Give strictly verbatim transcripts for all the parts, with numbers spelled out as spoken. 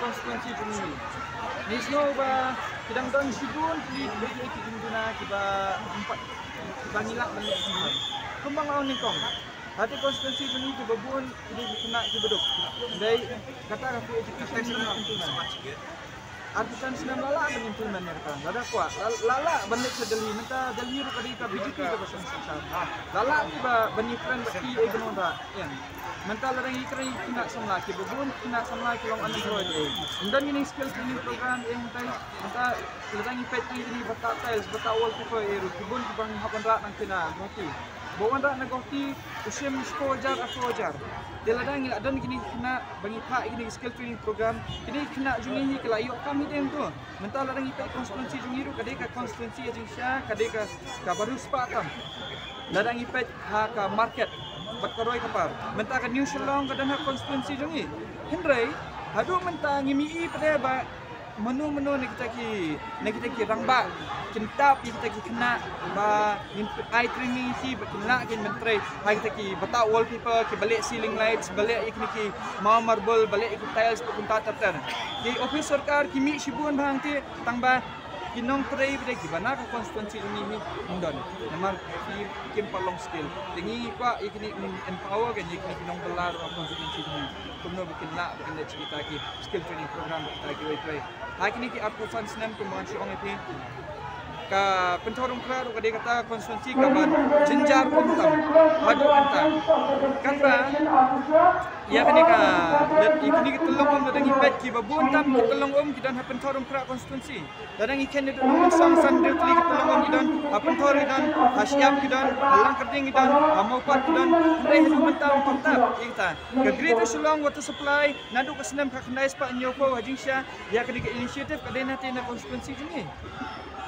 Constituency jong ngi. Ngi sngew ba ki dang don shibun tylli ki jingduna kiba, kiba ngi lah ban leh. Kumba nga ong nyngkong, ha ka constituency jong ngi kiba bun ki dei ki khynnah kiba duk. Dei kata ka free education. Artisan snem la lah ban implement ïa kata. Lada kwah, la, la lah ban leit sha Delhi, mynta Delhi ruh ka dei ka B J P kaba seng sorkar. La lah ki ba ban implement ba ki ei ban wanrah. Ïa. Mynta lada ngi kren ïa ki khynnah samla, kiba bun ki khynnah samla ki long unemployed ei. Ym don ïa kine skill training program ei mynta. Mynta lada ngi peit ïa kine ba tah tiles, ba tah wallpaper ei ruh, ki bun kiba ngi hap wanrah nangta na Guwahati. Ba wanrah na Guwahati u shim shiphew hajar, arphew hajar. Te lada ngi la don kine ki khynnah ba ngi phah ïa kine ki skill training program, kine ki khynnah jong ngi hi ki la ïoh kam hi dei to. Mynta lada ngi peit constituency jong ngi ruh ka dei ka constituency ïa jingshisha, ka dei ka, kaba riewspah tam. Lada ngi peit ha ka market bad ka roi ka par, mynta ka New Shillong ka don ha constituency jong ngi. Hynrei haduh mynta ngim i pat ba mano mano na kita ki, na kita ki rangbah kin tap ïa kita ki khynnah ba ngin ai training ïa ki ba kin lah kin ban trei ha kita ki ba tah wallpaper, kiba leh ceiling lights, ba leh ïa kine ki maw marble, ba leh ïa ki tiles, ba kumta ter ter. Ki office sorkar ki mih shibun ba hangta, tang ba ki nongtrei ba dei kiba na ka constituency jong ngi hi ym don. Namar ki kim pat long skill. Te ngi kwah ïa kine, empower kan ïa kine ki nongbylla ruh ha constituency jong ngi. Kumno ba kin lah ba kin leh kita ki skill training program, kita ki wei trei. Ha kine ki arphew san snem kumba ngan shu ong ïa phi, ka Pynthorumkhrah ruh ka dei kata ka constituency kaba jynjar um tam haduh mynta. Katba ïa kane ka, ïa kine ki tyllong um, lada ngi peit kiba bun tam ki tyllong um ki don ha Pynthorumkhrah constituency. Lada ngi khein naduh Nongmynsong san hynriew tylli ki tyllong um ki don, ha Pynthor ki don, ha Shyiap ki don, ha Langkyrding ki don, ha Mawpat ki don. Hynrei haduh mynta ym pat tap ïa kata. Ka Greater Shillong Water Supply naduh ka snem khatkhyndai spah hynñiewphew ha jingshisha ïa kane ka initiative ka dei na te na constituency jong ngi.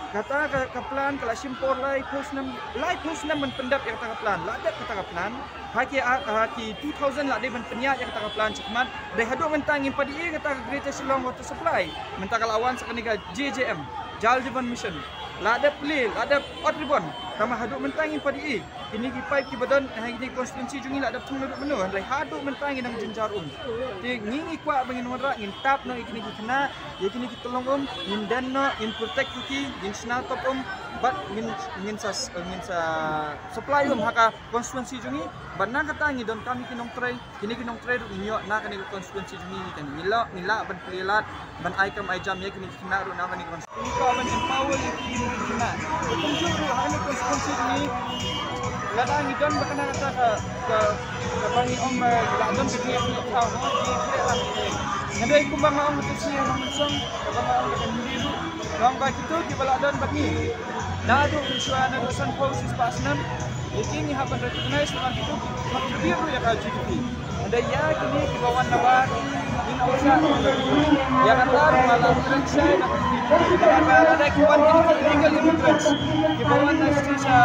Kata ka, ka plan ka la shim por laiphew snem, laiphew snem ban pyndep ïa kata ka plan. La dep kata ka plan. Ha ki, ha, ha ki two thousand la dei ban pynïaid ïa kata ka plan shakhmat. Dei haduh mynta ngim pat i kata ka Greater Shillong Water Supply. Mynta ka la wan sa kane ka J J M, Jal Jeevan Mission. La dep plie, la dep ot ribbon. Tangba haduh mynta ngim pat i. Kine ki paip kiba don ha kine ki constituency jong ngi la dep thung naduh mynno, hynrei haduh mynta ngi dang jynjar um. Te ngi, ngi kwah ba ngin wanrah, ngin tap noh ïa kine ki khynnah, ïa kine ki tyllong um, ngin den noh, ngin protect ïa ki, ngin shna top um, bad ngin, ngin sa, ngin sa supply um ha ka constituency jong ngi. Bad na kata ngi donkam ïa ki nongtrei, kine ki nongtrei ruh ngin ïoh na kane ka constituency jong ngi, kan ngi lah, ngi lah ban plie lad, ban ai kam ai jam ïa kine ki khynnah ruh na kane ka constituency. Ngi kwah ban empower ïa ki khynnah. Kumjuh ruh ha kane ka constituency jong ngi, lada ngi don ba kane kata ka, ka, kaba ngi ong, eh, la don ka jingïakhih thaw, mo, jingïakhih lang. Nga dei kumba nga ong ha ka shnong Nongmynsong, kaba nga ong ha ka Hindi ruh, nga ong ba kito kiba la don bad ngi naduh mynshuwa, naduh sanphew shispah snem, ïa ki ngi hap ban recognize namar kito ki contribute ruh ïa ka G D P. Hynrei ïa kine kiba wan na bar, ngin ong sa, ïa kata ruh nga la kren shai na ka G D P. Namar ba lada ki wan kine ki illegal immigrants, kiba wan na shisha,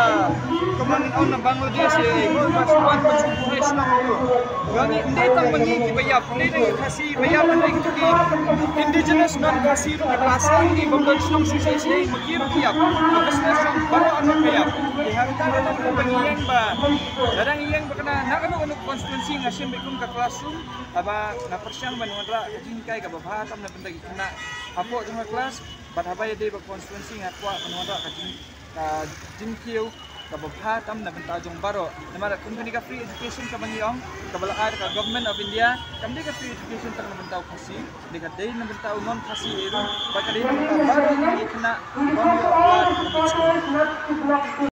kumba ngin ong na Bangladesh, eh, kiba wan ban shu buhai shnong ruh. Ba ngi, ym dei tang ba ngi kiba ïap, ym dei tang ki Khasi ba ïap, hynrei kito ki indigenous non-Khasi ruh kiba la sah ngi bym don shnong shisha shisha, ma ki ruh ki ïap. Ka business jong baroh arngut ka ïap. Te ha kata ka daw ba ngi ïeng ba, lada ngi ïeng ba kane, na kano kano ka constituency nga shim beit kum ka classroom, haba nga pyrshang ban wanrah ka jinghikai kaba bha tam na bynta ki khynnah hapoh jong ka class, bad haba ïadei bad constituency nga kwah ban wanrah ka jing, ka jingkiew kaba bha tam na bynta jong baroh. Namar kum kane ka free education kaba ngi ong, kaba la ai da ka Government of India, kam dei ka free education tang na bynta u Khasi, dei ka dei na bynta u non-Khasi ruh, bad ka dei na bynta baroh ki khynnah ba ym ïoh lad.